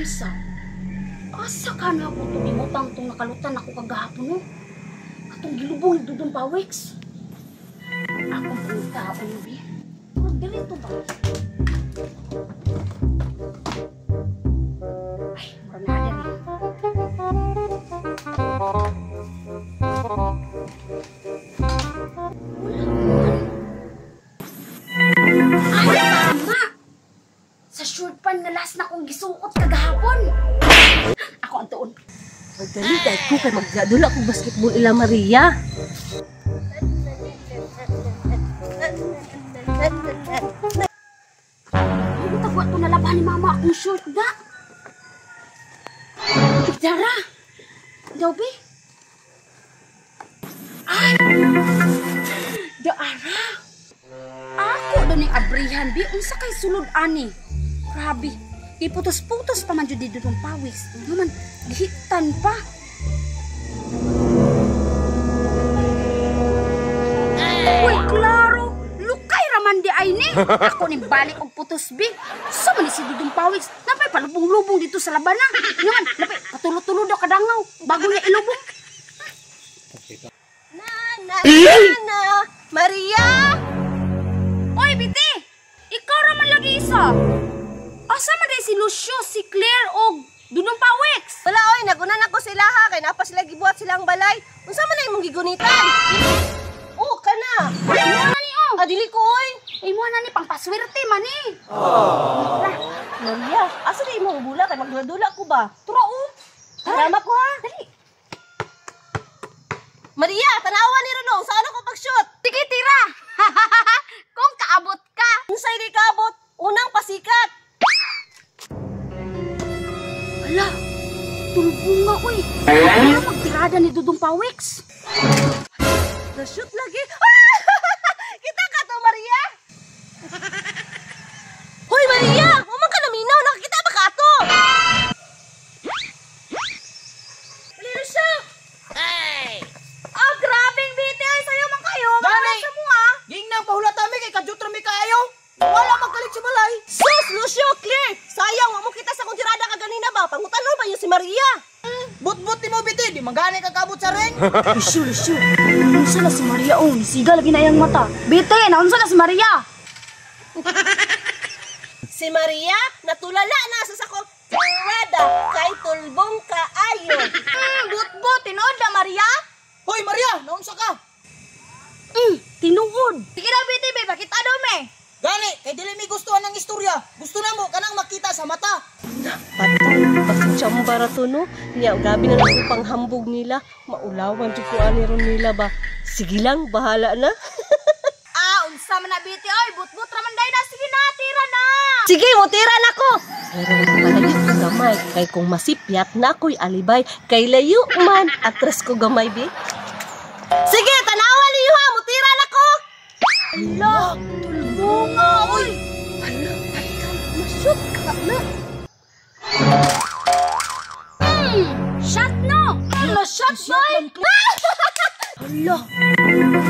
Bulsa. Asa ka na ako itong ibutang itong nakalutan ako kagahapon, no? Atong gilubong Dudong Pawix. Akong pangitaon, bi. Pero dili to ba? Ay, mura na diri. Wala man. Ay, tama! Sa short pan nga last na akong gisuot kagahapon. Ako ang tuon. Magdali dahil ko kay magdadula kong basketball ila Maria. Ano tagwa to nalabahan ni mama akong short da? Dara! Daw be? Ay! Daara! Ako daw ni abrihan bi unsa kay sulod ani? Grabe, iputos-putos pa man jud dito tong pawis. Naman, gihitan pa. Uy, klaro, lukay raman di ay ni. Ako ni balik og putos bi. Sa man ni si Dudong Pawis, napay palubong-lubong dito sa labana. Naman, napay patulo-tulo daw kadangaw bago niya ilubong. Na na na na, Maria. Oy, biti, ikaw raman lagi isa. Asa man day si Lucio, si Claire og Dudong Pawix? Wala oy, nagunan ako sila ha kay napa sila gibuhat silang balay. Unsa man na imong gigunitan? Oh, kana. Imo na ni oh. Ah, dili ko oy. Imo na ni pangpaswerte man ni. Oh. Maria, asa di imong bula kay magdula-dula ko ba? Tura oh. Tama ko ha. Dali. Maria, tanawa ni Rono, saan ako pag-shoot? Sige, tira. Kung kaabot ka. Unsay di kaabot? Unang pasikat. Ala, tulbunga oy. Ano magtirada ni Dudong Pawix? Na-shoot lagi. Kita ka to, Maria? Hoy, Maria! Umang ka naminaw! Nakakita ba ka ato? Lilo siya! Ay! Ah, grabing biti! Ay, sayo man kayo! Gani! Sa mo ah! Gingnang pahulata mi kay kadyot ra mi kaayo! Wala magkalit sa balay! Sus! Lucio! Clear! Sayang! Wa mo kita sa kong tirada ka ganina ba? Pangutanon pa yun si Maria! But-but ni mo biti! Di magani ka kabot sa ring! Lucio, Lucio! Naunsa na si Maria oh! Siga lagi na iyang mata! Biti! Naunsa na si Maria! Si Maria, natulala na sa sakong tirada kay tulbong kaayo. But-but! Tinuod na Maria! Hoy Maria! Naunsa ka? Tinuod! Sige na biti, be! Pakita daw me! Gani! Kay dili mi gustuhan ng istorya! Gusto na mo kanang makita sa mata! Patay! Basta tsamba ra to no? Niya, gabi na lang panghambog nila. Maulawan jud ko ani ron nila ba? Sige lang, bahala na. Ah, unsa man na biti oy, but-but ra man day na. Sige na, tira na. Sige, mutira na ko. Pero malayo ko gamay kay kung masipyat na ko'y alibay kay layo man atras ko gamay bi. Sige, tanawa niyo ha, mutira na ko. Ala, tulbunga oy. Ala, patay, mashoot ka na. Shot no. Ala, shot boy. Ala,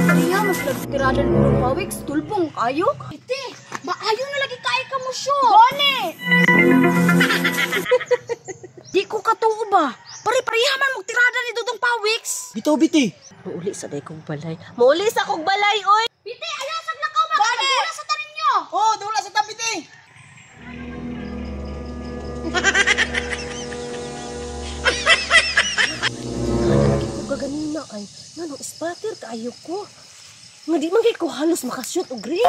Maria, mas nagtirada ni Dudong Pawix, tulbong kayo. Ite, maayo na lagi kayo ka mo siyo. Gani! Di ko katuo ba? Pare-pareha man magtirada ni Dudong Pawix. Bitaw biti! Muuli sa day kong balay. Muuli sa kong balay, oy! Biti, ayaw sa lakaw ba? Gani! Dula sa tanin nyo! Oh, dula sa tabi biti! Lagi ko kaganina ay, nganong spatter kaayo ko. Nga di man kay ko halos makashoot og ring.